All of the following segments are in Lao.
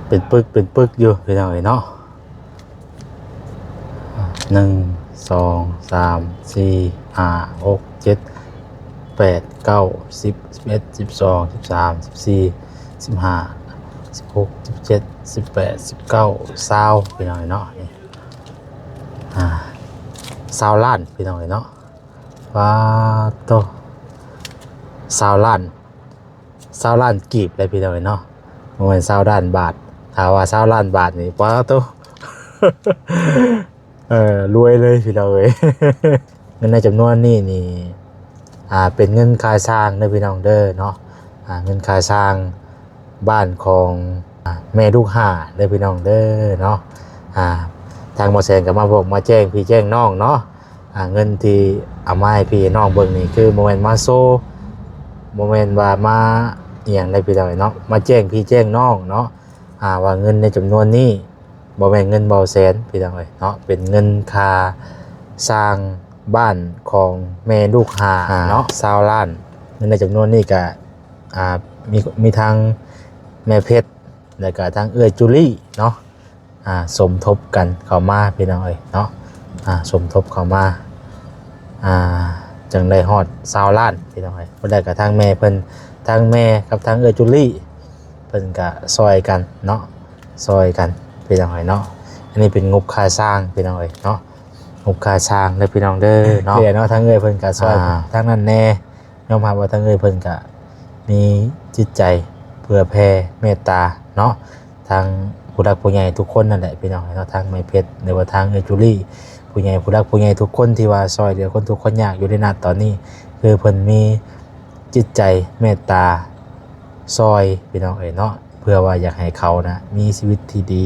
ເປັນປຶກເປັນປຶກຢູ່ພີ່ນ້ອງເອີຍເນາະ. ໜຶ່ງ ສອງ ສາມ ສີ່ ຫ້າ ຫົກ ເຈັດ ແປດ ເກົ້າ ສິບ ສິບເອັດ ສິບສອງ ສິບສາມ ສິບສີ່ ສິບຫ້າ ສິບຫົກ ສິບເຈັດ ສິບແປດ ສິບເກົ້າ ຊາວ ພີ່ນ້ອງເອີຍເນາະ. ນີ້ ອ່າ ຊາວລ້ານ ພີ່ນ້ອງເອີຍເນາະ. ປາດໂທ້ ຊາວລ້ານ ຊາວລ້ານກີບເລີຍພີ່ນ້ອງເອີຍເນາະ. ບໍ່ແມ່ນຊາວລ້ານບາດ. ຖ້າວ່າຊາວລ້ານບາດນີ້ ປາດໂທ້ ເອີ ລວຍເລີຍພີ່ນ້ອງເອີຍ. ເງິນໃນຈຳນວນນີ້ນີ້ ອ່າ ເປັນເງິນຄ່າສ້າງເດີພີ່ນ້ອງເດີເນາະ. ອ່າ ເງິນຄ່າສ້າງ ບ້ານຂອງ ອ່າ ແມ່ລູກຫ້າເດີພີ່ນ້ອງເດີເນາະ. ອ່າ ທາງໝໍແສງກໍມາບອກມາແຈ້ງພີ່ແຈ້ງນ້ອງເນາະ. ອ່າ ເງິນທີ່ເອົາມາໃຫ້ພີ່ໃຫ້ນ້ອງເບິ່ງນີ້ ຄືບໍ່ແມ່ນມາໂຊ ບໍ່ແມ່ນວ່າມາອີ່ຫຍັງໃດພີ່ນ້ອງເນາະ, ມາແຈ້ງພີ່ແຈ້ງນ້ອງເນາະ. ອ່າ ວ່າເງິນໃນຈຳນວນນີ້ ບໍ່ແມ່ນເງິນເບົາແສນພີ່ນ້ອງເອີຍເນາະ, ເປັນເງິນຄ່າສ້າງບ້ານຂອງແມ່ລູກຫ້າເນາະ ຊາວລ້ານ. ເງິນໃນຈຳນວນນີ້ກະ ອ່າ ມີ ມີທັງແມ່ເພັດ ແລ້ວກະທັງເອື້ອຍຈູລີເນາະ ອ່າ ສົມທົບກັນເຂົ້າມາພີ່ນ້ອງເອີຍເນາະ. ອ່າ ສົມທົບເຂົ້າມາ ອ່າ ຈຶ່ງໄດ້ຮອດຊາວລ້ານພີ່ນ້ອງເອີຍ. ບໍ່ໄດ້ກະທັງແມ່ເພິ່ນ ທັງແມ່ກັບທັງເອື້ອຍຈູລີ ເພິ່ນກະຊ່ອຍກັນເນາະ ຊ່ອຍກັນພີ່ນ້ອງເອີຍເນາະ. ອັນນີ້ເປັນງົບຄ່າສ້າງພີ່ນ້ອງເອີຍເນາະ, ງົບຄ່າສ້າງເດີພີ່ນ້ອງເດີເນາະ. ເອີຍເນາະ ທາງເອື້ອຍເພິ່ນກະຊ່ອຍ ອ່າ ທາງນັ້ນແດ່, ຍອມຮັບວ່າທາງເອື້ອຍເພິ່ນກະມີຈິດໃຈເຜື່ອແຜ່ເມດຕາເນາະ ທາງຜູ້ຫຼັກຜູ້ໃຫຍ່ທຸກຄົນນັ້ນແຫຼະພີ່ນ້ອງເນາະ, ທາງແມ່ເພັດ ຫຼືວ່າທາງເອື້ອຍຈູລີ ຜູ້ໃຫຍ່ ຜູ້ຫຼັກຜູ້ໃຫຍ່ທຸກຄົນທີ່ວ່າຊ່ອຍເຫຼືອຄົນທຸກຄົນຍາກຢູ່ໃນນະຕອນນີ້ ຄືເພິ່ນມີຈິດໃຈເມດຕາຊ່ອຍພີ່ນ້ອງເອີຍເນາະ. ເພື່ອວ່າຢາກໃຫ້ເຂົານະມີຊີວິດທີ່ດີ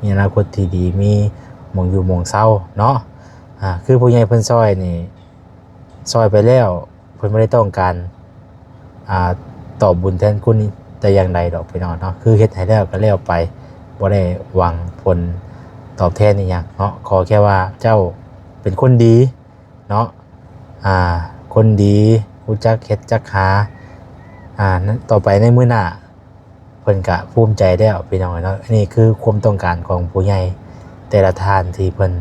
ມີອະນາຄົດທີ່ດີ ມີໝ່ອງຢູ່ໝ່ອງເຊົາເນາະ. ອ່າ ຄືຜູ້ໃຫຍ່ເພິ່ນຊ່ອຍນີ້ ຊ່ອຍໄປແລ້ວ ເພິ່ນບໍ່ໄດ້ຕ້ອງການ ອ່າ ຕອບບຸນແທນຄຸນແຕ່ຢ່າງໃດດອກພີ່ນ້ອງເນາະ, ຄືເຮັດໃຫ້ແລ້ວກໍແລ້ວໄປ ບໍ່ໄດ້ຫວັງຜົນຕອບແທນອີ່ຫຍັງເນາະ. ຂໍແຄ່ວ່າເຈົ້າເປັນຄົນດີເນາະ ອ່າ ຄົນດີ ຮູ້ຈັກເຮັດຈັກຫາ ອ່າ ຕໍ່ໄປໃນມື້ໜ້າ ເພິ່ນກະພູມໃຈແລ້ວພີ່ນ້ອງເອີຍເນາະ. ອັນນີ້ຄືຄວາມຕ້ອງການຂອງຜູ້ໃຫຍ່ແຕ່ລະທ່ານທີ່ເພິ່ນ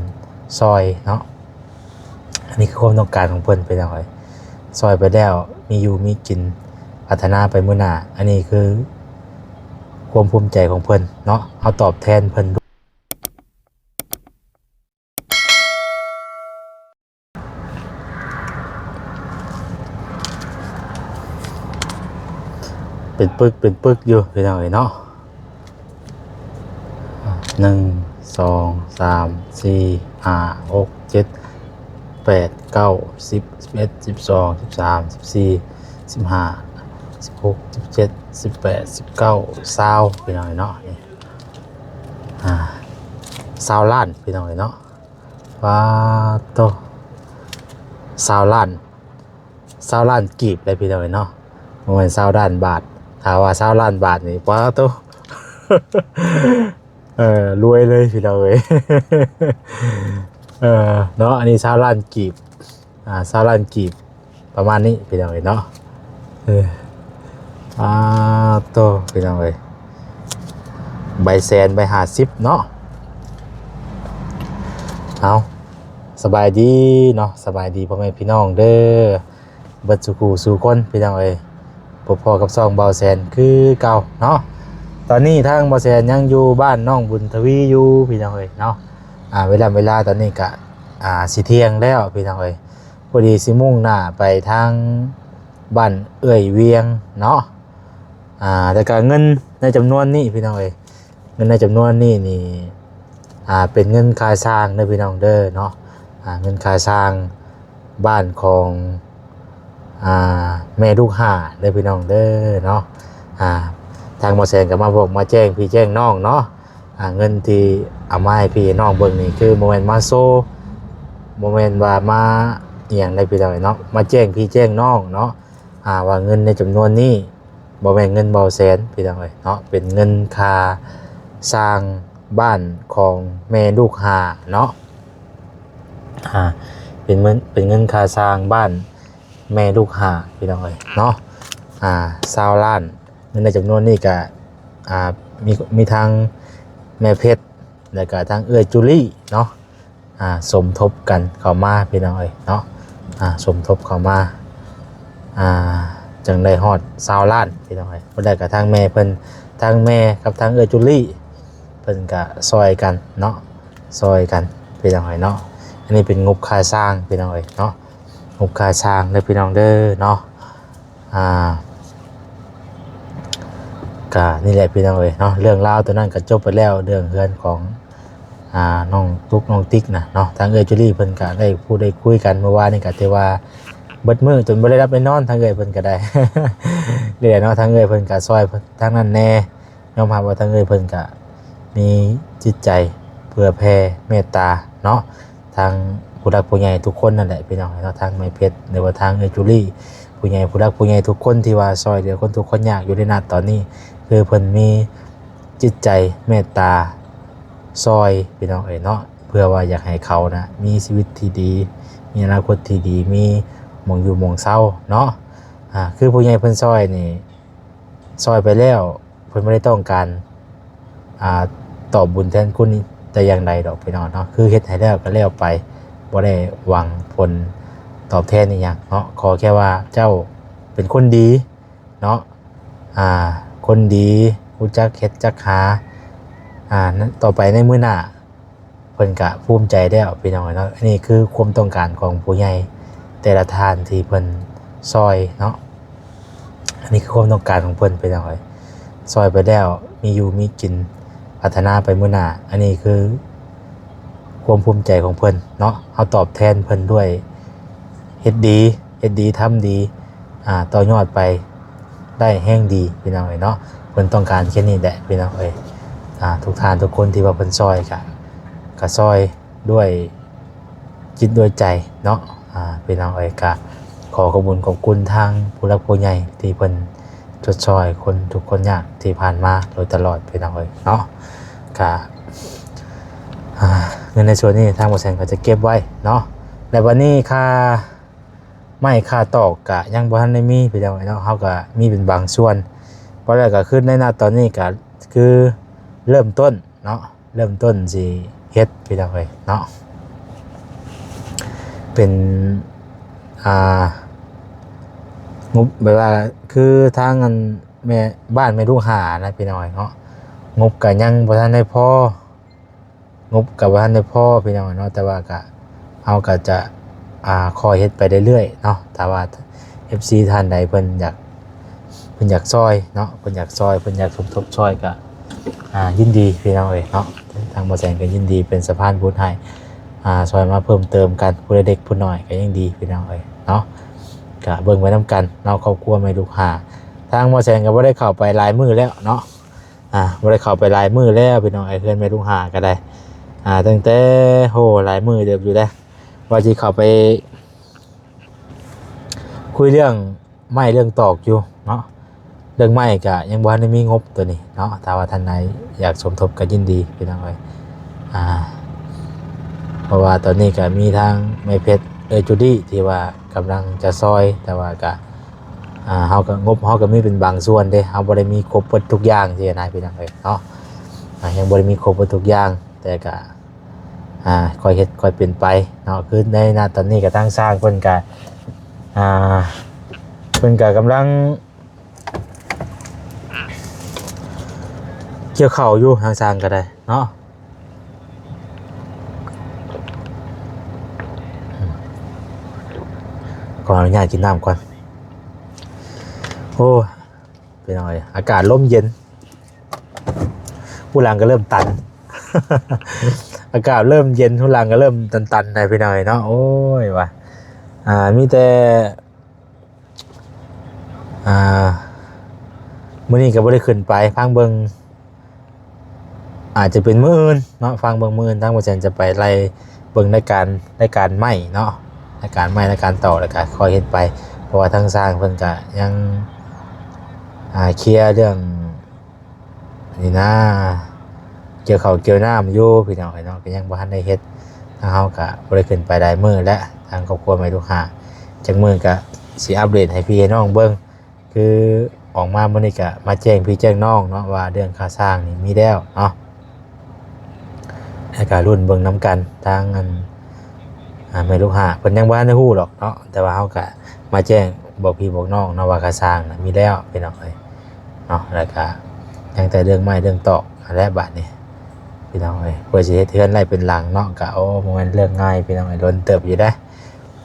ຊ່ອຍເນາະ, ອັນນີ້ຄືຄວາມຕ້ອງການຂອງເພິ່ນພີ່ນ້ອງເອີຍ. ຊ່ອຍໄປແລ້ວມີຢູ່ມີກິນ ພັດທະນາໄປມື້ໜ້າ, ອັນນີ້ຄືຄວາມພູມໃຈຂອງເພິ່ນເນາະ. ເຮົາຕອບແທນເພິ່ນ ເປັນປຶກເປັນປຶກຢູ່ພີ່ນ້ອງເອີຍເນາະ. ໜຶ່ງ ສອງ ສາມ ສີ່ ຫ້າ ຫົກ ເຈັດ ແປດ ເກົ້າ ສິບ ສິບເອັດ ສິບສອງ ສິບສາມ ສິບສີ່ ສິບຫ້າ ສິບຫົກ ສິບເຈັດ ສິບແປດ ສິບເກົ້າ ຊາວ ພີ່ນ້ອງເອີຍເນາະ. ນີ້ ອ່າ ຊາວລ້ານ ພີ່ນ້ອງເອີຍເນາະ. ປາດໂທ້ ຊາວລ້ານ ຊາວລ້ານກີບເລີຍພີ່ນ້ອງເອີຍເນາະ, ບໍ່ແມ່ນຊາວລ້ານບາດ. ຖ້າວ່າຊາວລ້ານບາດນີ້ ປາດໂທ້ ເອີ ລວຍເລີຍພີ່ນ້ອງເອີຍ. ເອີ ເນາະ ອັນນີ້ຊາວລ້ານກີບ ອ່າ ຊາວລ້ານກີບ ປະມານນີ້ພີ່ນ້ອງເອີຍເນາະ. ເອີ ປາດໂທ້ ພີ່ນ້ອງເອີຍ ໃບແສນ ໃບຫ້າສິບເນາະ. ເອົາ ສະບາຍດີເນາະ, ສະບາຍດີພໍ່ແມ່ພີ່ນ້ອງເດີ ເບິດສູ່ຄູ່ສູ່ຄົນພີ່ນ້ອງເອີຍ. ພົບພໍ້ກັບຊ່ອງເບົາແສນຄືເກົ່າເນາະ. ຕອນນີ້ທາງເບົາແສນຍັງຢູ່ບ້ານນ້ອງບຸນທະວີຢູ່ພີ່ນ້ອງເອີຍເນາະ. ອ່າ ເວລາ ເວລາຕອນນີ້ກະ ອ່າ ຊິທ່ຽງແລ້ວພີ່ນ້ອງເອີຍ. ພໍດີຊິມຸ່ງໜ້າໄປທາງບ້ານເອື້ອຍວຽງເນາະ. ອ່າ ແລ້ວກະເງິນໃນຈຳນວນນີ້ພີ່ນ້ອງເອີຍ, ເງິນໃນຈຳນວນນີ້ນີ້ ອ່າ ເປັນເງິນຄ່າສ້າງເດີພີ່ນ້ອງເດີເນາະ. ອ່າ ເງິນຄ່າສ້າງບ້ານຂອງ ອ່າ ແມ່ລູກຫ້າເດີພີ່ນ້ອງເດີເນາະ. ອ່າ ທາງໝໍແສງກໍມາບອກມາແຈ້ງພີ່ແຈ້ງນ້ອງເນາະ. ອ່າ ເງິນທີ່ເອົາມາໃຫ້ພີ່ໃຫ້ນ້ອງເບິ່ງນີ້ ຄືບໍ່ແມ່ນມາໂຊ ບໍ່ແມ່ນວ່າມາອີ່ຫຍັງໃດພີ່ນ້ອງເນາະ, ມາແຈ້ງພີ່ແຈ້ງນ້ອງເນາະ. ອ່າ ວ່າເງິນໃນຈຳນວນນີ້ ບໍ່ແມ່ນເງິນເບົາແສນພີ່ນ້ອງເອີຍເນາະ, ເປັນເງິນຄ່າສ້າງບ້ານຂອງແມ່ລູກຫ້າເນາະ. ອ່າ ເປັນເງິນ ເປັນເງິນຄ່າສ້າງບ້ານແມ່ລູກຫ້າພີ່ນ້ອງເອີຍເນາະ. ອ່າ ຊາວລ້ານ, ເງິນໃນຈຳນວນນີ້ກະ ອ່າ ມີ ມີທັງແມ່ເພັດ ແລ້ວກະທັງເອື້ອຍຈູລີເນາະ ອ່າ ສົມທົບກັນເຂົ້າມາພີ່ນ້ອງເອີຍເນາະ ອ່າ ສົມທົບເຂົ້າມາ ອ່າ ຈຶ່ງໄດ້ຮອດຊາວລ້ານພີ່ນ້ອງເອີຍ. ບໍ່ໄດ້ກະທັງແມ່ເພິ່ນ ທັງແມ່ກັບທັງເອື້ອຍຈູລີ ເພິ່ນກະຊ່ອຍກັນເນາະ ຊ່ອຍກັນພີ່ນ້ອງເອີຍເນາະ. ອັນນີ້ເປັນງົບຄ່າສ້າງພີ່ນ້ອງເອີຍເນາະ ງົບຄ່າສ້າງເດີພີ່ນ້ອງເດີເນາະ. ອ່າ ກະນີ້ແຫຼະພີ່ນ້ອງເອີຍເນາະ ເລື່ອງລາວໂຕນັ້ນກະຈົບໄປແລ້ວ ເລື່ອງເຮືອນຂອງ ອ່າ ນ້ອງຕຸກນ້ອງຕິກນະເນາະ. ທາງເອື້ອຍຈູລີເພິ່ນກະໄດ້ພູດໄດ້ຄຸຍກັນ ມື້ວານນີ້ກະຖືວ່າເບິດມື້ຈົນບໍ່ໄດ້ຫຼັບໄດ້ນອນ ທາງເອື້ອຍເພິ່ນກະໄດ້ ນີ້ແຫຼະເນາະ. ທາງເອື້ອຍເພິ່ນກະຊ່ອຍທາງນັ້ນແດ່ ຍອມຮັບວ່າທາງເອື້ອຍເພິ່ນກະມີຈິດໃຈເຜື່ອແຜ່ເມດຕາເນາະ ທາງຜູ້ຫຼັກຜູ້ໃຫຍ່ທຸກຄົນນັ້ນແຫຼະພີ່ນ້ອງເນາະ ທາງແມ່ເພັດ ຫຼືວ່າທາງເອື້ອຍຈູລີ ຜູ້ໃຫຍ່ຜູ້ຫຼັກຜູ້ໃຫຍ່ທຸກຄົນທີ່ວ່າຊ່ອຍເຫຼືອຄົນທຸກຄົນຍາກຢູ່ໃນນະຕອນນີ້ ຄືເພິ່ນມີຈິດໃຈເມດຕາຊ່ອຍພີ່ນ້ອງເອີຍເນາະ ເພື່ອວ່າຢາກໃຫ້ເຂົານະມີຊີວິດທີ່ດີ ມີອະນາຄົດທີ່ດີ ມີໝ່ອງຢູ່ໝ່ອງເຊົາເນາະ. ອ່າ ຄືຜູ້ໃຫຍ່ເພິ່ນຊ່ອຍນີ້ ຊ່ອຍໄປແລ້ວ ເພິ່ນບໍ່ໄດ້ຕ້ອງການ ອ່າ ຕອບບຸນແທນຄຸນແຕ່ຢ່າງໃດດອກພີ່ນ້ອງເນາະ ຄືເຮັດໃຫ້ແລ້ວກະແລ້ວໄປ ບໍ່ໄດ້ຫວັງຜົນຕອບແທນອີ່ຫຍັງເນາະ ຂໍແຄ່ວ່າເຈົ້າເປັນຄົນດີເນາະ ອ່າ ຄົນດີ ຮູ້ຈັກເຮັດຈັກຫາ ອ່າ ຕໍ່ໄປໃນມື້ໜ້າ ເພິ່ນກະພູມໃຈແລ້ວພີ່ນ້ອງເອີຍເນາະ. ອັນນີ້ຄືຄວາມຕ້ອງການຂອງຜູ້ໃຫຍ່ແຕ່ລະທ່ານທີ່ເພິ່ນຊ່ອຍເນາະ ອັນນີ້ຄືຄວາມຕ້ອງການຂອງເພິ່ນພີ່ນ້ອງເອີຍ ຊ່ອຍໄປແລ້ວມີຢູ່ມີກິນ ພັດທະນາໄປມື້ໜ້າ ອັນນີ້ຄືຄວາມພູມໃຈຂອງເພິ່ນເນາະ. ເຮົາຕອບແທນເພິ່ນດ້ວຍເຮັດດີ ເຮັດດີທຳດີ ອ່າ ຕໍ່ຍອດໄປ ໄດ້ແຮງດີພີ່ນ້ອງເອີຍເນາະ. ເພິ່ນຕ້ອງການແຄ່ນີ້ແຫຼະພີ່ນ້ອງເອີຍ ອ່າ ທຸກທ່ານທຸກຄົນທີ່ວ່າເພິ່ນຊ່ອຍກະ ກະຊ່ອຍດ້ວຍຈິດດ້ວຍໃຈເນາະ ອ່າ ພີ່ນ້ອງເອີຍ. ກະຂໍຂອບບຸນຂອບຄຸນທາງຜູ້ຫຼັກຜູ້ໃຫຍ່ທີ່ເພິ່ນຊົດຊ່ອຍຄົນທຸກຄົນຍາກທີ່ຜ່ານມາໂດຍຕະຫຼອດພີ່ນ້ອງເອີຍເນາະ. ກະ ອ່າ ເງິນໃນສ່ວນນີ້ທາງບໍ່ແສນກໍຈະເກັບໄວ້ເນາະ ແລະ ບັດນີ້ຄ່າ ໄມ້ຄ່າຕອກກະຍັງບໍ່ທັນໄດ້ມີພີ່ນ້ອງເອີຍເນາະ ເຮົາກະມີເປັນບາງສ່ວນ ເວົ້າແລ້ວກະຄືໃນນະຕອນນີ້ກະຄືເລີ່ມຕົ້ນເນາະ ເລີ່ມຕົ້ນຊິເຮັດພີ່ນ້ອງເອີຍເນາະ ເປັນ ອ່າ ງົບແບບວ່າຄືທາງອັນແມ່ ບ້ານແມ່ລູກຫ້ານະພີ່ນ້ອງເອີຍເນາະ ງົບກະຍັງບໍ່ທັນໄດ້ພໍ ງົບກະບໍ່ທັນໄດ້ພໍພີ່ນ້ອງເນາະ ແຕ່ວ່າກະ ເຮົາກະຈະ ອ່າ ຄ່ອຍເຮັດໄປເລື້ອຍໆເນາະ. ຖ້າວ່າເອັຟຊີທ່ານໃດເພິ່ນຢາກ ເພິ່ນຢາກຊ່ອຍເນາະ ເພິ່ນຢາກຊ່ອຍ ເພິ່ນຢາກສົມທົບຊ່ອຍກະ ອ່າ ຍິນດີພີ່ນ້ອງເອີຍເນາະ ທາງບໍ່ແສນກະຍິນດີເປັນສະພານບຸນໃຫ້ ອ່າ ຊ່ອຍມາເພີ່ມເຕີມກັນ ຜູ້ໃດເລັກຜູ້ນ້ອຍກະຍັງດີພີ່ນ້ອງເອີຍເນາະ. ກະເບິ່ງໄປນຳກັນເນາະ ຄອບຄົວແມ່ລູກຫ້າ ທາງບໍ່ແສນກະບໍ່ໄດ້ເຂົ້າໄປຫຼາຍມື້ແລ້ວເນາະ ອ່າ ບໍ່ໄດ້ເຂົ້າໄປຫຼາຍມື້ແລ້ວພີ່ນ້ອງເອີຍ ເຮືອນແມ່ລຸງຫາກໍໄດ້ ອ່າ ຕັ້ງແຕ່ ໂຫ ຫຼາຍມື້ເຕີບຢູ່ເດ້ ວ່າຊິເຂົ້າໄປຄຸຍເລື່ອງໄມ້ເລື່ອງຕອກຢູ່ເນາະ. ເລື່ອງໄມ້ກໍຍັງບໍ່ທັນໄດ້ມີງົບຕົວນີ້ເນາະ ຖ້າວ່າທ່ານໃດຢາກສົມທົບກໍຍິນດີພີ່ນ້ອງເອີຍ ອ່າ ເພາະວ່າຕອນນີ້ກໍມີທາງແມ່ເພັດ ເອື້ອຍຈູດີ້ ທີ່ວ່າກຳລັງຈະຊ່ອຍ ແຕ່ວ່າກໍ ອ່າ ເຮົາກໍ ງົບເຮົາກໍມີເປັນບາງສ່ວນເດ້ ເຮົາບໍ່ໄດ້ມີຄົບເບິດທຸກຢ່າງຊີ້ນະ ພີ່ນ້ອງເອີຍເນາະ ອ່າ ຍັງບໍ່ໄດ້ມີຄົບເບິດທຸກຢ່າງ ແຕ່ກໍ ອ່າ ຄ່ອຍເຮັດຄ່ອຍເປັນໄປເນາະ. ຄືໃນນະຕອນນີ້ກໍທາງຊ່າງເພິ່ນກໍ ອ່າ ເພິ່ນກໍກຳລັງກ່ຽວເຂົ້າຢູ່ ທາງຊ່າງກໍໄດ້ເນາະ. ຂໍອະນຸຍາດກິນນ້ຳກ່ອນ. ໂອ້ ພີ່ນ້ອງເອີຍ ອາກາດລົມເຢັນ ຫູຫຼັງກໍເລີ່ມຕັນ ອາກາດເລີ່ມເຢັນ ຫູຫຼັງກໍເລີ່ມຕັນໆ ໄດ໋ ພີ່ນ້ອງເອີຍເນາະ. ໂອ້ຍ ວ່າ ອ່າ ມີແຕ່ ອ່າ ມື້ນີ້ກໍບໍ່ໄດ້ຂຶ້ນໄປ ຟັງເບິ່ງ ອາດຈະເປັນມື້ອື່ນເນາະ ຟັງເບິ່ງມື້ອື່ນ ທາງບໍ່ແສນຈະໄປໄລ່ເບິ່ງລາຍການ ລາຍການໄມ້ເນາະ ລາຍການໄມ້ ລາຍການຕອກ ແລ້ວກໍຄ່ອຍເຮັດໄປ ເພາະວ່າທາງຊ່າງເພິ່ນກໍຍັງ ອ່າ ເຄຍເລື່ອງນີ້ນະ ກ່ຽວເຂົ້າກ່ຽວນ້ຳຢູ່ ພີ່ນ້ອງເອີຍເນາະ ກໍຍັງບໍ່ທັນໄດ້ເຮັດ ທາງເຮົາກໍບໍ່ໄດ້ຂຶ້ນໄປຫຼາຍມື້ແລ້ວ ທາງຄອບຄົວແມ່ລູກຫ້າ ຈັກມື້ກໍຊິອັບເດດໃຫ້ພີ່ໃຫ້ນ້ອງເບິ່ງ ຄື ອອກມາມື້ນີ້ກະມາແຈ້ງພີ່ແຈ້ງນ້ອງເນາະ ວ່າເລື່ອງຄ່າສ້າງນີ້ມີແລ້ວເນາະ ແລ້ວກະລຸ້ນເບິ່ງນຳກັນ ທາງອັນ ອ່າ ແມ່ລູກຫ້າເພິ່ນຍັງບໍ່ທັນໄດ້ຮູ້ດອກເນາະ ແຕ່ວ່າເຮົາກະມາແຈ້ງບອກພີ່ບອກນ້ອງເນາະ ວ່າຄ່າສ້າງນະມີແລ້ວພີ່ນ້ອງເອີຍເນາະ ແລ້ວກະຍັງແຕ່ເລື່ອງໄມ້ເລື່ອງຕອກຫັ້ນແຫຼະບາດນີ້ພີ່ນ້ອງເອີຍ ເພື່ອຊິເຮັດເຮືອນໄດ້ເປັນຫຼັງເນາະ ກະ ໂອ້ ບໍ່ແມ່ນເລື່ອງງ່າຍພີ່ນ້ອງເອີຍ ດົນເຕີບຢູ່ເດ້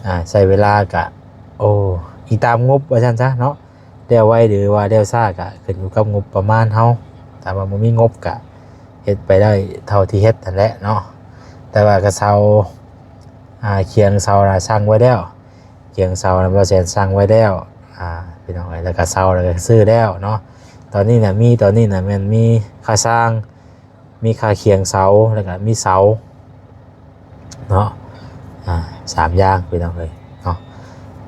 ອ່າ ໃຊ້ເວລາກະ ໂອ້ ອີງຕາມງົບວ່າຊັ້ນຊະເນາະ ແລ້ວໄວຫຼືວ່າແລ້ວຊ້າກະຂຶ້ນຢູ່ກັບງົບປະມານເຮົາ ຖ້າວ່າບໍ່ມີງົບກະເຮັດໄປໄດ້ເທົ່າທີ່ເຮັດຫັ້ນແຫຼະເນາະ ແຕ່ວ່າກະເສົາ ອ່າ ຄຽງເສົານະສັ່ງໄວ້ແລ້ວ ຄຽງເສົານະ ບໍ່ແສນສັ່ງໄວ້ແລ້ວ ອ່າ ພີ່ນ້ອງເອີຍ ແລ້ວກະເສົານະກະຊື້ແລ້ວເນາະ ຕອນນີ້ນະມີ ຕອນນີ້ນະແມ່ນມີຄ່າສ້າງ ມີຄ່າຄຽງເສົາ ແລ້ວກະມີເສົາເນາະ ອ່າ ສາມຢ່າງພີ່ນ້ອງເອີຍເນາະ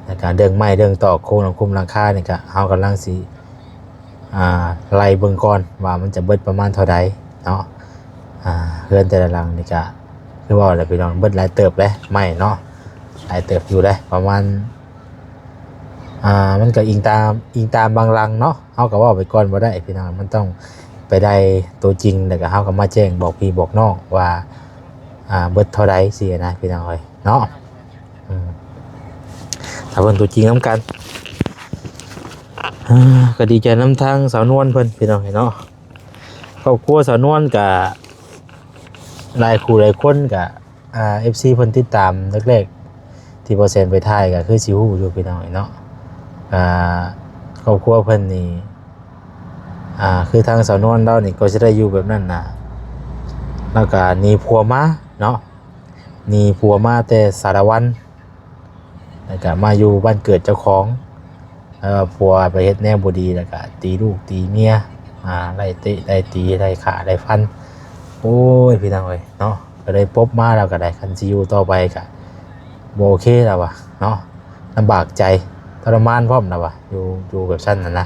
ແລ້ວກະເລື່ອງໄມ້ເລື່ອງຕອກໂຄງຫຼັງຄຸມຫຼັງຄານີ້ກະ ເຮົາກຳລັງຊິ ອ່າ ໄລ່ເບິ່ງກ່ອນວ່າມັນຈະເບິດປະມານເທົ່າໃດເນາະ ອ່າ ເຮືອນແຕ່ລະຫຼັງນີ້ກະ ຄືເວົ້າແຫຼະພີ່ນ້ອງ ເບິດຫຼາຍເຕີບເດ້ໄມ້ເນາະ ຫຼາຍເຕີບຢູ່ເດ້ ປະມານ ອ່າ ມັນກໍອີງຕາມ ອີງຕາມບາງຫຼັງເນາະ ເຮົາກໍເວົ້າໄປກ່ອນບໍ່ໄດ້ພີ່ນ້ອງ ມັນຕ້ອງໄປໄດ້ໂຕຈິງ ແລ້ວກໍເຮົາກໍມາແຈ້ງບອກພີ່ບອກນ້ອງວ່າ ອ່າ ເບິດເທົ່າໃດຊີ້ນະພີ່ນ້ອງເອີຍເນາະ ອືມ ຖ້າເບິ່ງໂຕຈິງນຳກັນ ອ່າ ກໍດີໃຈນຳທາງສາວນວນເພິ່ນພີ່ນ້ອງເອີຍເນາະ ຄອບຄົວສາວນວນກະຫຼາຍຄູ່ຫຼາຍຄົນກະ ອ່າ ເອັຟຊີ ເພິ່ນຕິດຕາມແລກໆ ທີ່ບໍ່ແສນໄປຖ່າຍກະຄືຊິຮູ້ຢູ່ພີ່ນ້ອງເນາະ ອ່າ ຄອບຄົວເພິ່ນນີ້ ອ່າ ຄືທາງສາວນວນລາວນີ້ກໍຊິໄດ້ຢູ່ແບບນັ້ນນະ ລາວກະໜີຜົວມາເນາະ ໜີຜົວມາແຕ່ສາລະວັນ ແລ້ວກະມາຢູ່ບ້ານເກີດເຈົ້າຂອງ ແລ້ວຜົວໄປເຮັດແນວບໍ່ດີ ແລ້ວກະຕີລູກຕີເມຍ ອ່າ ໄລ່ເຕະໄລ່ຕີໄລ່ຂ້າໄລ່ຟັນ ໂອ້ຍ ພີ່ນ້ອງເອີຍເນາະ ກໍເລີຍປົບມາແລ້ວກໍໄດ້ ຄັນຊິຢູ່ຕໍ່ໄປກໍບໍ່ໂອເຄແລ້ວວ່າເນາະ ລຳບາກໃຈ ທໍລະມານພ້ອມແລ້ວວ່າ ຢູ່ ຢູ່ແບບຊັ້ນຫັ້ນນະ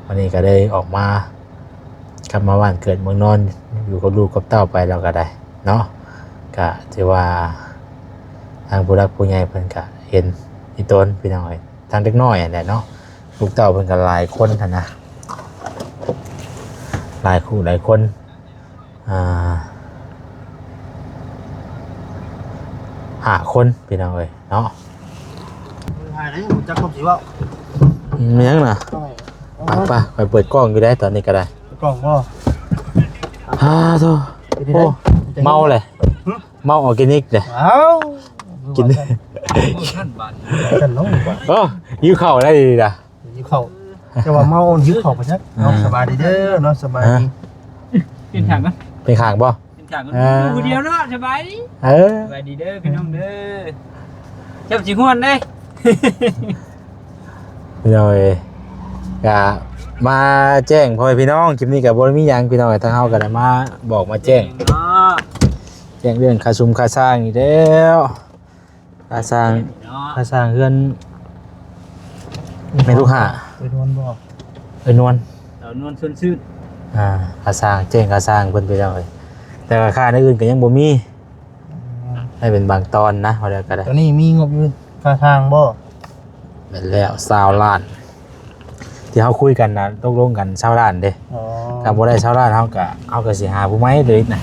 ວັນນີ້ກໍເລີຍອອກມາ ກັບມາບ້ານເກີດເມືອງນອນ ຢູ່ກັບລູກກັບເຕົ້າໄປແລ້ວກໍໄດ້ເນາະ ກະຖືວ່າ ທາງຜູ້ຫຼັກຜູ້ໃຫຍ່ເພິ່ນກະເຫັນອີ່ຕົນພີ່ນ້ອງເອີຍ ທາງເດັກນ້ອຍຫັ້ນແຫຼະເນາະ ລູກເຕົ້າເພິ່ນກະຫຼາຍຄົນຫັ້ນນະ ຫຼາຍຄູ່ຫຼາຍຄົນ ອ່າ ຫ້າຄົນພີ່ນ້ອງເອີຍເນາະ ຫາຍເດ້ ບໍ່ຈັກຄວາມຊິເວົ້າ ອືມ ມີຫຍັງນະ ໄປ ໄປ ໄປ ຂ້ອຍເປີດກ້ອງຢູ່ໄດ໋ ຕອນນີ້ກໍໄດ້ ກ້ອງບໍ່ ຫາໂທ ເປັນ ໂອ້ ໄດ້ ເມົາແຫຼະ ຫຶ? ເມົາອອກແກນິກເດ້ ເອົ້າ ກິນ ຊັ້ນບາດນີ້ ຊັ້ນເນາະ ໂອ້ ຫິວເຂົ້າໄດ້ດີດາ ຫິວເຂົ້າ ແຕ່ວ່າເມົາຫິວເຂົ້າໄປຊັ້ນເນາະ ອ່າ ສະບາຍດີເດີເນາະ ສະບາຍດີ ຮະ? ເປັນຂ້າງບໍ່? ເປັນຂ້າງບໍ່? ເປັນຂ້າງ ອ່າ ຢູ່ຜູ້ດຽວເນາະ ສະບາຍດີ ເອີ ສະບາຍດີເດີພີ່ນ້ອງເດີ ເຈົ້າຊິຮ່ວນເດ້ ພີ່ນ້ອງເອີຍ ກະມາແຈ້ງພໍ່ແມ່ພີ່ນ້ອງ ຄລິບນີ້ກະບໍ່ໄດ້ມີຫຍັງພີ່ນ້ອງເອີຍ ທາງເຮົາກະໄດ້ມາບອກມາແຈ້ງ ແຈ້ງເລື່ອງຄ່າຊຸມຄ່າຊ່າງອີກແລ້ວ ຄ່າສ້າງ ເນາະ ຄ່າສ້າງເຮືອນແມ່ລູກຫ້າ ເອື້ອຍນວນບໍ່? ເອື້ອຍນວນ ສາວນວນຊວນຊື່ນ ອ່າ ຄ່າສ້າງ ແຈ້ງຄ່າສ້າງເພິ່ນໄປແລ້ວເອີຍ ແຕ່ວ່າຄ່າແນວອື່ນກໍຍັງບໍ່ມີ ອືມ ໃຫ້ເປັນບາງຕອນນະ ວ່າແລ້ວກໍໄດ້ ຕອນນີ້ມີງົບຢູ່ຄ່າສ້າງບໍ່? ແມ່ນແລ້ວ ຊາວລ້ານ ທີ່ເຮົາຄຸຍກັນນະ ຕົກລົງກັນຊາວລ້ານເດ້ ອໍ ຖ້າບໍ່ໄດ້ຊາວລ້ານ ເຮົາກະ ເຮົາກະຊິຫາຜູ້ໃໝ່ເລີຍນະ ອໍ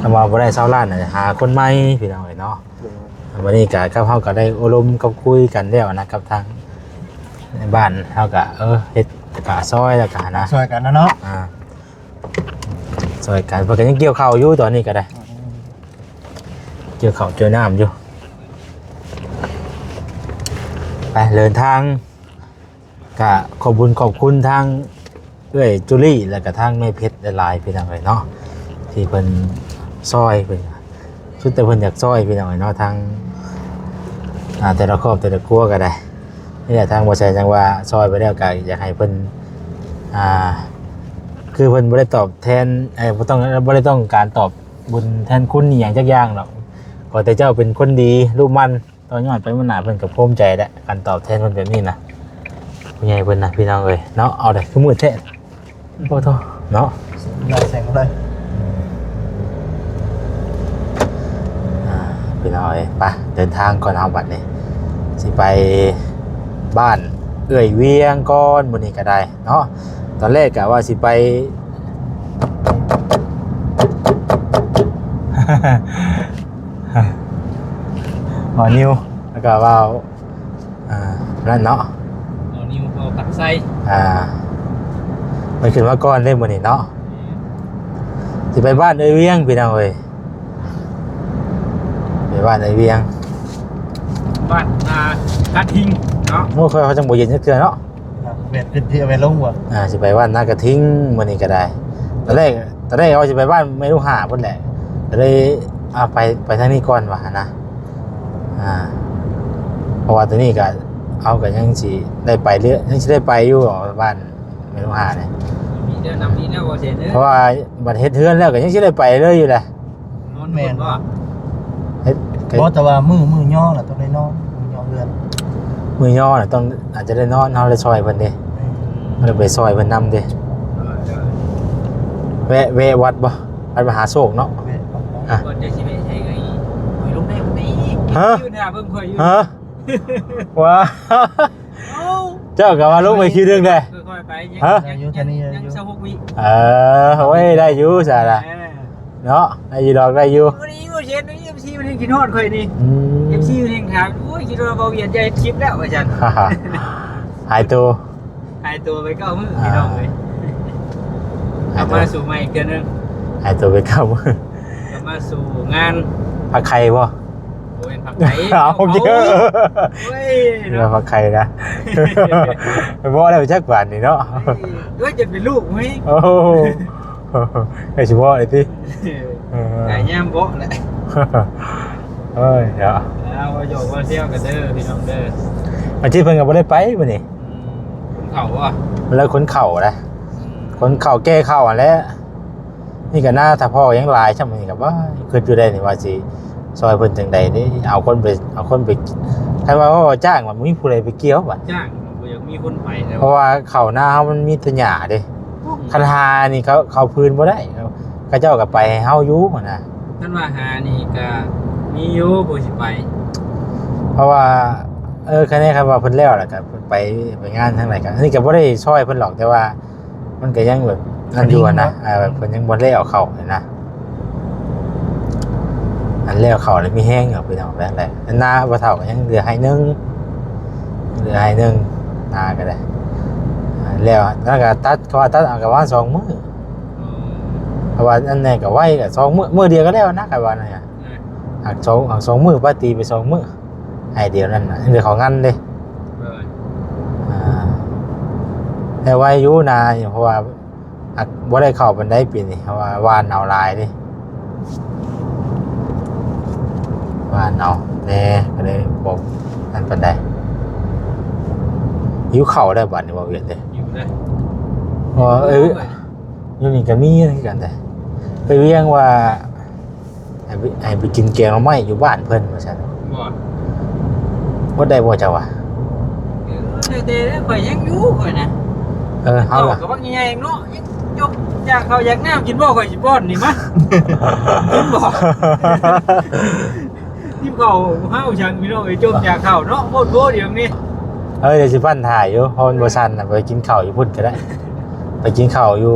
ຖ້າວ່າບໍ່ໄດ້ຊາວລ້ານນະ ຫາຄົນໃໝ່ພີ່ນ້ອງເອີຍເນາະ ໂດຍ ວັນນີ້ກະ ກັບເຮົາກະໄດ້ໂອ້ລົມກັບຄຸຍກັນແລ້ວນະ ກັບທາງບ້ານ ເຮົາກະ ເອີ ເຮັດກະຊ່ອຍແລ້ວກະນະ ຊ່ອຍກັນນະເນາະ ອ່າ ຊ່ອຍກັນ ເພິ່ນກະຍັງກ່ຽວເຂົ້າຢູ່ ຕອນນີ້ກະໄດ້ ອືມ ກ່ຽວເຂົ້າກ່ຽວນ້ຳຢູ່ ໄປເດີນທາງ ກະຂອບບຸນຂອບຄຸນທາງເອື້ອຍຈູລີ ແລ້ວກະທາງແມ່ເພັດຫຼາຍໆ ພີ່ນ້ອງເອີຍເນາະ ທີ່ເພິ່ນຊ່ອຍ ເພິ່ນ ສຸດແຕ່ເພິ່ນຢາກຊ່ອຍ ພີ່ນ້ອງເອີຍເນາະ ທາງ ອ່າ ແຕ່ລະຄອບແຕ່ລະຄົວກໍໄດ້ ນີ້ແຫຼະ ທາງບໍ່ແຊນຈັ່ງວ່າຊ່ອຍໄປແລ້ວກໍຢາກໃຫ້ເພິ່ນ ອ່າ ຄືເພິ່ນບໍ່ໄດ້ຕອບແທນ ເອີ ບໍ່ຕ້ອງ ບໍ່ໄດ້ຕ້ອງການຕອບບຸນແທນຄຸນອີ່ຫຍັງຈັກຢ່າງດອກ ຂໍແຕ່ເຈົ້າເປັນຄົນດີ ລູກໝັ່ນ ຕໍ່ຍອດໄປມື້ໜ້າເພິ່ນກໍພູມໃຈແຫຼະ ການຕອບແທນເພິ່ນແບບນີ້ນະ ຜູ້ໃຫຍ່ເພິ່ນນະ ພີ່ນ້ອງເອີຍເນາະ ເອົາເດ້ ຄືມືດແທ້ ໂອ້ໂທ ເນາະ ແສງເລີຍ ອ່າ ພີ່ນ້ອງເອີຍ ໄປເດີນທາງກ່ອນເຮົາບັດນີ້ ຊິໄປບ້ານ ເອື້ອຍວຽງກ່ອນ ມື້ນີ້ກໍໄດ້ເນາະ. ຕອນແລກກະວ່າຊິໄປ ບ່າວນິວ ແລ້ວກໍບ່າວ ອ່າ ນັ້ນເນາະ ບ່າວນິວ ບ່າວພັດໄຊ ອ່າ ເພິ່ນຂຶ້ນມາກ່ອນເດ້ມື້ນີ້ເນາະ. ຊິໄປບ້ານເອື້ອຍວຽງ ພີ່ນ້ອງເອີຍ. ໄປບ້ານເອື້ອຍວຽງ ບ້ານນາກະທິງເນາະ. ໂອ້ ຂ້ອຍເຮົາຈັ່ງບໍ່ເຫັນຈັກເທື່ອເນາະ. ແມ່ນຂຶ້ນທີ່ແມ່ນລົງບໍ່? ອ່າ ຊິໄປບ້ານນາກະທິງມື້ນີ້ກໍໄດ້. ຕອນແລກ ຕອນແລກວ່າຊິໄປບ້ານແມ່ລູກຫ້າພຸ້ນແຫຼະ ກໍເລີຍ ອ່າ ໄປ ໄປທາງນີ້ກ່ອນວ່າຫັ້ນນະ. ອ່າ ເພາະວ່າຕອນນີ້ກໍ ເຮົາກໍຍັງຊິໄດ້ໄປເລື້ອຍ ຍັງຊິໄດ້ໄປຢູ່ ບ້ານແມ່ລູກຫ້ານີ້. ມີແນວນຳ ມີແນວບໍ່ເສນເດີ ເພາະວ່າບັດເຮັດເຮືອນແລ້ວກໍຍັງຊິໄດ້ໄປເລີຍຢູ່ແຫຼະ. ນອນ ແມ່ນ ບໍ່ ເຮັດ ບໍ່ ແຕ່ວ່າມື້ ມື້ຍໍລະຕ້ອງໄດ້ນອນ ມື້ຍໍເຮືອນ ມື້ຍໍລະຕ້ອງ ອາດຈະໄດ້ນອນ ເຮົາໄດ້ຊ່ອຍເພິ່ນເດ້ ແມ່ນ ເຮົາໄດ້ໄປຊ່ອຍເພິ່ນນຳເດ້. ເອີ ເອີ ແວະ ແວະວັດບໍ່? ວັດມະຫາໂຊກເນາະ. ແວະ ອ່ະ ກ່ອນຈະຊິໄປໃສກໍອີກ ຂ້ອຍລົງໄດ້ບໍ່ໄດ້ອີກ? ຮະ? ຢູ່ໜ້າເບິ່ງຂ້ອຍຢູ່ ຮະ? ວ້າ ເຈົ້າກໍວ່າລົງໄປຄິວໜຶ່ງແດ່. ຄ່ອຍໆໄປ ຍັງ ຮະ? ຍັງ ຍັງຊາວຫົກວິ. ເອີ ໂອ້ຍ ໄດ້ຢູ່ຊະລະ ເອີ ເນາະ. ໄດ້ຢູ່ດອກ ໄດ້ຢູ່. ມື້ນີ້ບໍ່ເຊັນ ເອັຟຊີ ມັນຍັງຄິດຮອດຂ້ອຍນີ້. ອືມ ເອັຟຊີ ມັນຍັງຖາມ ໂອ້ຍ ຄິດວ່າບໍ່ວຽນຈະເຮັດຄລິບແລ້ວວ່າຊັ້ນ. ຫາຍໂຕ ຫາຍໂຕໄປເກົ້າມື້ ອ່າ ພີ່ນ້ອງເອີຍ. ຫາຍໂຕ ກັບມາສູ່ໃໝ່ອີກເທື່ອໜຶ່ງ ຫາຍໂຕໄປເກົ້າມື້ ກັບມາສູ່ງານ ຜັກໄຂ່ບໍ່? ໂອ້ຍ ຜັກໄຂ່ ເອົາ ເອົາ ໂອ້ຍ ເນາະ ຜັກໄຂ່ນະ ບໍ່ໄດ້ໄປຈັກບາດນີ້ເນາະ. ໂອ້ຍ ໂອ້ຍ ຈະເປັນລູກເວີຍ. ໂອ້ ໄດ້ຊິບໍ່ໄດ້ຕິ ເອີ ເອີ ກາຍຍາມເບາະແຫຼະ. ໂອ້ຍ ເນາະ ເອົາ ເວົ້າຫຍອກເວົ້າແຊວກັນເດີພີ່ນ້ອງເດີ. ອາທິດເພິ່ນກໍບໍ່ໄດ້ໄປມື້ນີ້. ອືມ ຂົນເຂົ້າບໍ່? ແລ້ວຂົນເຂົ້ານະ ອືມ ຂົນເຂົ້າແກ່ເຂົ້າຫັ້ນແຫຼະ. ນີ້ກໍໜ້າຖ້າພໍ່ຍັງຫຼາຍຊ່ຳນີ້ກໍ ວ້າຍ ຄິດຢູ່ໄດ້ນີ້ວ່າຊິຊ່ອຍເພິ່ນຈັ່ງໃດເດ້. ເອົາຄົນໄປ ເອົາຄົນໄປ ຄັນວ່າ ວ່າຈ້າງ ມັນບໍ່ມີຜູ້ໃດໄປກ່ຽວບັດ ຈ້າງ ບໍ່ຢາກມີຄົນໄປແລ້ວ ເພາະວ່າເຂົ້ານາເຮົາມັນມີແຕ່ຫຍ້າເດ້. ອືມ ຄັນຫານີ້ເຂົາ ເຂົ້າພື້ນບໍ່ໄດ້ ເຂົາເຈົ້າກໍໄປໃຫ້ເຮົາຢູ່ຫັ້ນນະ. ຄັນວ່າຫານີ້ກໍມີຢູ່ຜູ້ຊິໄປ ເພາະວ່າ ເອີ ຄັນນີ້ ຄັນວ່າເພິ່ນແລ້ວແລ້ວກໍໄປ ໄປງານທາງໃດກໍ ອັນນີ້ກໍບໍ່ໄດ້ຊ່ອຍເພິ່ນຫຼອກ ແຕ່ວ່າ ມັນກໍຍັງແບບນັ້ນຢູ່ຫັ້ນນະ ເອີ ແບບເພິ່ນຍັງບໍ່ແລ້ວເຂົ້າຫັ້ນນະ. ອັນແລ້ວເຂົ້າແລ້ວມີແຮງຢູ່ພີ່ນ້ອງ. ແບບນັ້ນແຫຼະ ອັນນາພໍ່ເຖົ້າກໍຍັງເຫຼືອໄຮ່ໜຶ່ງ ເຫຼືອໄຮ່ໜຶ່ງ ນາກໍໄດ້ ແລ້ວນັ້ນກໍຕັດ ເຂົາວ່າຕັດເອົາກໍປະມານສອງມື້. ອືມ ເພາະວ່າອັນນັ້ນກໍໄວ ກໍສອງມື້ ມື້ດຽວກໍແລ້ວນະ ຂ້ອຍວ່ານັ້ນນະ. ອືມ ຫາກສອງ ຫາກສອງມື້ ປາຕີໄປສອງມື້. ໄອດຽວນັ້ນນະ ເຫຼືອເຂົ້າງານເດ້. ເອີ ອ່າ ແຕ່ໄວຢູ່ນານີ້ ເພາະວ່າ ອາດບໍ່ໄດ້ເຂົ້າປານໃດປີນີ້ ເພາະວ່າຫວ່ານເອົາຫຼາຍເດ້ ຫວ່ານເອົາແດ່ ກໍເລີຍບໍ່ນັ້ນປານໃດ. ຫິວເຂົ້າແລ້ວບາດນີ້ ບໍ່ວຽນເດ້ ຫິວເດ້. ເອີ ເອີ ຢູ່ນີ້ກໍມີຄືກັນເດ້ ໄປວຽງວ່າ ໃຫ້ໄປ ໃຫ້ໄປກິນແກງໜໍ່ໄມ້ຢູ່ບ້ານເພິ່ນວ່າຊັ້ນ. ບໍ່ ບໍ່ໄດ້ບໍ່ເຈົ້າວ່າ? ເອີ ແລ້ວແຕ່ ຂ້ອຍຍັງຢູ່ຂ້ອຍນະ. ເອີ ເຮົາກໍບັກໃຫຍ່ເນາະ ຍັງຈົບຢາກເຂົ້າຢາກນ້ຳກິນບໍ່ ຂ້ອຍຊິປ້ອນນີ້ມາ ກິນບໍ່? ກິນເຂົ້າເຮົາຫຍັງພີ່ນ້ອງເອີຍ ຈົບຢາກເຂົ້າເນາະ ໂພດໂພດດຽວນີ້. ເອີ ດຽວຊິປັ້ນຖ່າຍຢູ່ ເພາະມັນບໍ່ຊັນນະ ໄປກິນເຂົ້າຢູ່ພຸ້ນກໍໄດ້. ໄປກິນເຂົ້າຢູ່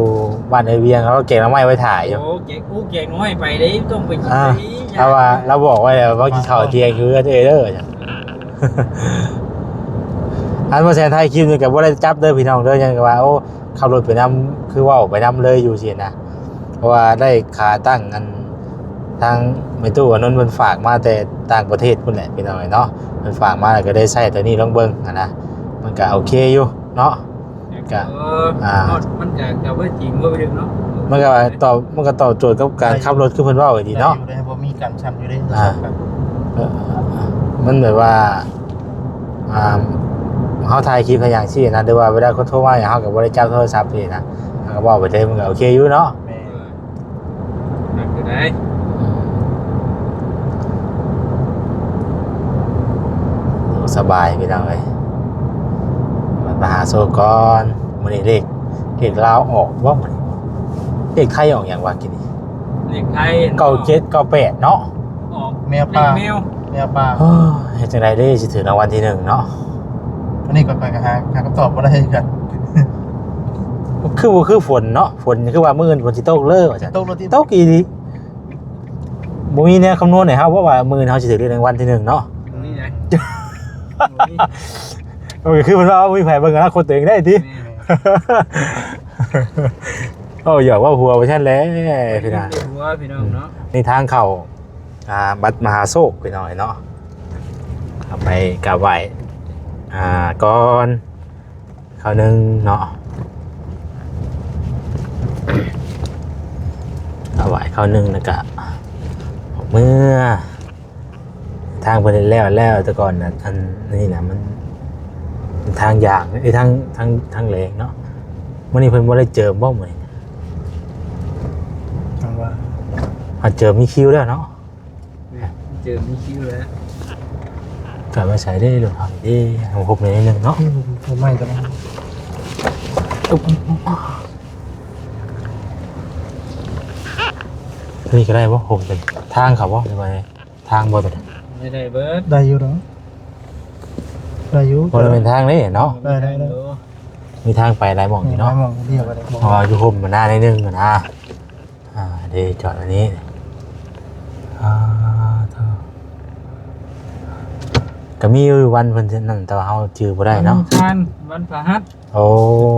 ບ້ານເອື້ອຍວຽງ ເຮົາແກງໜໍ່ໄມ້ໄວ້ຖ້າຢູ່. ໂອ້ ແກງ ໂອ້ ແກງໜໍ່ໄມ້ໄປເດ້ ຕ້ອງໄປກິນ ອ່າ ເດ້. ລາວວ່າ ລາວບອກໄວ້ແລ້ວວ່າກິນເຂົ້າທ່ຽງຢູ່ເຮືອນເອື້ອຍເດີ. ອັນບໍ່ແຊນຖ່າຍຄລິບນີ້ກໍບໍ່ໄດ້ຈັບເດີພີ່ນ້ອງເດີ ຍັງວ່າ ໂອ້ ຂັບລົດໄປນຳ ຄືເວົ້າໄປນຳເລີຍຢູ່ຊີ້ນະ. ເພາະວ່າໄດ້ຂາຕັ້ງ ອັນ ທາງແມ່ຕູ້ອານົນເພິ່ນຝາກມາແຕ່ຕ່າງປະເທດພຸ້ນແຫຼະພີ່ນ້ອງເອີຍເນາະ. ເພິ່ນຝາກມາ ແລ້ວກໍໄດ້ໃຊ້ຕົວນີ້ລອງເບິ່ງຫັ້ນນະ ມັນກໍໂອເຄຢູ່ເນາະ. ກະ ເອີ ອ່າ ມັນກະ ກະບໍ່ໄດ້ຈິງບໍ່ໄປເຖິງເນາະ ມັນກະຕອບ ມັນກະຕອບໂຈດກັບການຂັບລົດຄືເພິ່ນເວົ້າອີ່ຫຼີເນາະ ໄດ້ຢູ່ ໄດ້ບໍ່ມີການສັ່ນຢູ່ເດ້. ອ່າ ໂທລະສັບກະ ເອີ ມັນແບບວ່າ ອ່າ ເຮົາຖ່າຍຄລິບຫາຫຍັງຊີ້ນະ ຫຼືວ່າເວລາຄົນໂທມາຫຍັງ ເຮົາກະບໍ່ໄດ້ຈັບໂທລະສັບຊີ້ນະ ເຮົາກະເວົ້າໄປເລີຍ ມັນກະໂອເຄຢູ່ເນາະ. ແມ່ນ ໜັກຢູ່ໃດ. ສະບາຍພີ່ນ້ອງເອີຍ ມາຫາໂຊກ່ອນ. ມື້ນີ້ເລກ ເລກລາວອອກບໍ່ມື້ນີ້? ເລກໄທອອກຫຍັງວະກີ້ນີ້? ເລກໄທ ເກົ້າເຈັດ ເກົ້າແປດເນາະ ອອກແມວປ່າ ເລກແມວ ແມວປ່າ. ເຮີ້ຍ ເຮັດຈັ່ງໃດເດ້ ຊິຖືກລາງວັນທີໜຶ່ງເນາະ. ອັນນີ້ກໍຂ້ອຍກໍຫາ ຫາຄຳຕອບບໍ່ໄດ້ຄືກັນ ຄືບໍ່ຄືຝົນເນາະ ຝົນຄືວ່າມື້ອື່ນຝົນຊິຕົກເລີຍວ່າຊັ້ນ ຕົກແລ້ວຕິ ຕົກອີ່ຫຼີ ບໍ່ມີແນວຄຳນວນໃຫ້ເຮົາ ເພາະວ່າມື້ອື່ນເຮົາຊິຖືກລາງວັນທີໜຶ່ງເນາະ ບໍ່ມີນະ ບໍ່ມີ ໂອເຄ ຄືເພິ່ນວ່າບໍ່ມີໃຜເບິ່ງອະນາຄົດຕົວເອງໄດ້ຕິ ແມ່ນ ເວົ້າຫຍອກເວົ້າຫົວໄປຊັ້ນແຫຼະ ໄປ ພີ່ນ້ອງ ເຮັດຫົວພີ່ນ້ອງເນາະ ນີ້ທາງເຂົ້າ ອ່າ ວັດມະຫາໂຊກ ພີ່ນ້ອງເອີຍເນາະ ເຂົ້າໄປກາບໄຫວ້ ອ່າ ກ່ອນ ຄາວໜຶ່ງເນາະ ຖວາຍຄາວໜຶ່ງ ແລ້ວກະອອກເມືອ ທາງເພິ່ນເຮັດແລ້ວ ແລ້ວແຕ່ກ່ອນນະ ອັນນີ້ນະ ມັນ ມັນທາງຢາງ ເອີຍ ທາງ ທາງ ທາງແຫຼງເນາະ ມື້ນີ້ເພິ່ນບໍ່ໄດ້ເຈີມບໍ່ມື້ນີ້? ຈັ່ງວ່າ ຫາເຈີມມີຄິວແລ້ວເນາະ ແມ່ນ ເຈີມີຄິວແລ້ວ ຈອດໄວ້ໃສເດ້ ລົດເຮົານີ້ເດ້ ໃຫ້ມັນຄົບໜ້ອຍໜຶ່ງເນາະ ອືມ ໂອ້ ໄມ້ກໍໄດ້ ນີ້ກໍໄດ້ບໍ່? ໂອ້ ເປັນທາງເຂົາບໍ່ ຫຼືວ່າ ທາງບໍ່ຕົວນີ້? ໄດ້ ໄດ້ເບິດ ໄດ້ຢູ່ດອກ ໄດ້ຢູ່ ບໍ່ໄດ້ເປັນທາງເດ້ເນາະ ໄດ້ ໄດ້ ໄດ້ ມີທາງໄປຫຼາຍໝ່ອງຢູ່ເນາະ ຫຼາຍໝ່ອງ ດຽວກໍໄດ້ ເພາະວ່າຢູ່ຮົ່ມມັນໜ້ອຍໜຶ່ງນະ ອ່າ ເດ້ ຈອດອັນນີ້ ອ່າ ໂທ້ ກໍມີຢູ່ວັນເພິ່ນນັ້ນ ແຕ່ວ່າເຮົາຈື່ບໍ່ໄດ້ເນາະ ວັນອັງຄານ ວັນພະຫັດ ໂອ້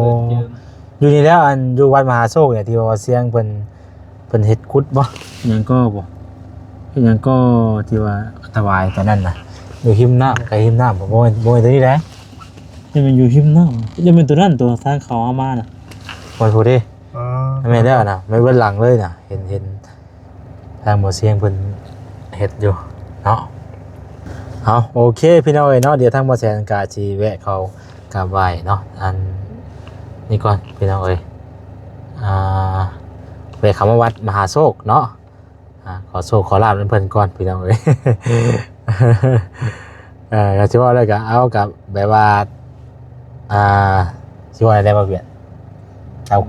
ເພິ່ນເຈີມ ຢູ່ນີ້ແລ້ວ ອັນຢູ່ວັດມະຫາໂຊກນີ້ ທີ່ວ່າສຽງເພິ່ນ ເພິ່ນເຮັດກຸດບໍ່ ຫຍັງກໍບໍ່ ຫຍັງກໍທີ່ວ່າຖວາຍຕອນນັ້ນນະ ຢູ່ຮິມນ້ຳ ໃກ້ຮິມນ້ຳ ບໍ່ແມ່ນ ບໍ່ແມ່ນຕົວນີ້ໃດ ຈະແມ່ນຢູ່ຮິມນ້ຳ ຈະແມ່ນຕົວນັ້ນ ຕົວທາງເຂົ້າເຮົາມານະ ບໍ່ ຜູ້ເດ້ ອໍ ແມ່ນແລ້ວນະ ແມ່ນເບິດຫຼັງເລີຍນະ ເຫັນ ເຫັນທາງໝໍສຽງເພິ່ນເຮັດຢູ່ເນາະ ເອົາ ໂອເຄ ພີ່ນ້ອງເອີຍເນາະ ດຽວທາງໝໍແສນກະຊິແວະເຂົ້າກາບໄຫວ້ເນາະ ອັນນີ້ກ່ອນ ພີ່ນ້ອງເອີຍ ອ່າ ແວະເຂົ້າມາວັດມະຫາໂຊກເນາະ ອ່າ ຂໍໂຊກຂໍລາບນຳເພິ່ນກ່ອນ ພີ່ນ້ອງເອີຍ ເອີ ກໍຊິເວົ້າແລ້ວກໍເອົາກັບແບບວ່າ ອ່າ ຊິເວົ້າແນວໃດ ບໍ່ວຽດ ຕາມ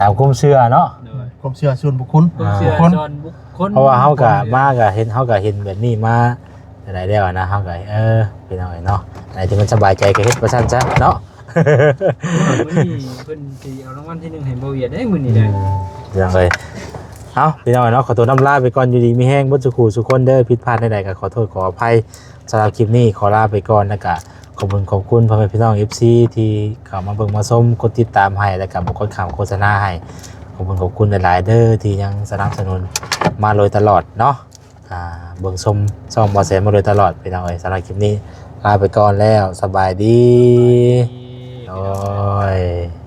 ຕາມຄວາມເຊື່ອເນາະ ໂດຍ ຄວາມເຊື່ອສ່ວນບຸກຄົນ ຄວາມເຊື່ອ ອ່າ ສ່ວນບຸກຄົນ ເພາະວ່າເຮົາກໍມາກໍເຫັນ ເຮົາກໍເຫັນແບບນີ້ມາຫຼາຍແລ້ວນະ ເຮົາກໍ ເອີ ພີ່ນ້ອງເອີຍເນາະ ອັນໃດທີ່ມັນສະບາຍໃຈກໍເຮັດວ່າຊັ້ນຊະເນາະ ມື້ນີ້ເພິ່ນຊິເອົາລາງວັນທີໜຶ່ງໃຫ້ບໍ່ວຽດເດ້ມື້ນີ້ ອືມ ເດ້ ພີ່ນ້ອງເອີຍ ເອົາ ພີ່ນ້ອງເນາະ ຂໍຕົວນຳລາໄປກ່ອນ ຢູ່ດີມີແຮງເບິດສູ່ຜູ້ສູ່ຄົນເດີ ຜິດພາດໃດໆກໍຂໍໂທດຂໍອະໄພ ສຳລັບຄລິບນີ້ຂໍລາໄປກ່ອນ ແລ້ວກະຂອບຄຸນຂອບຄຸນພໍ່ແມ່ພີ່ນ້ອງເອັຟຊີທີ່ເຂົ້າມາເບິ່ງມາຊົມ ກົດຕິດຕາມໃຫ້ ແລ້ວກະບໍ່ກົດຂ້າມໂຄສະນາໃຫ້ ຂອບຄຸນຂອບຄຸນຫຼາຍໆເດີທີ່ຍັງສະໜັບສະໜູນມາໂດຍຕະຫຼອດເນາະ ອ່າ ເບິ່ງຊົມຊ່ອງບໍ່ແສນມາໂດຍຕະຫຼອດ ພີ່ນ້ອງເອີຍ ສຳລັບຄລິບນີ້ລາໄປກ່ອນແລ້ວ ສະບາຍດີ ສະບາຍດີ ໂອ້ຍ.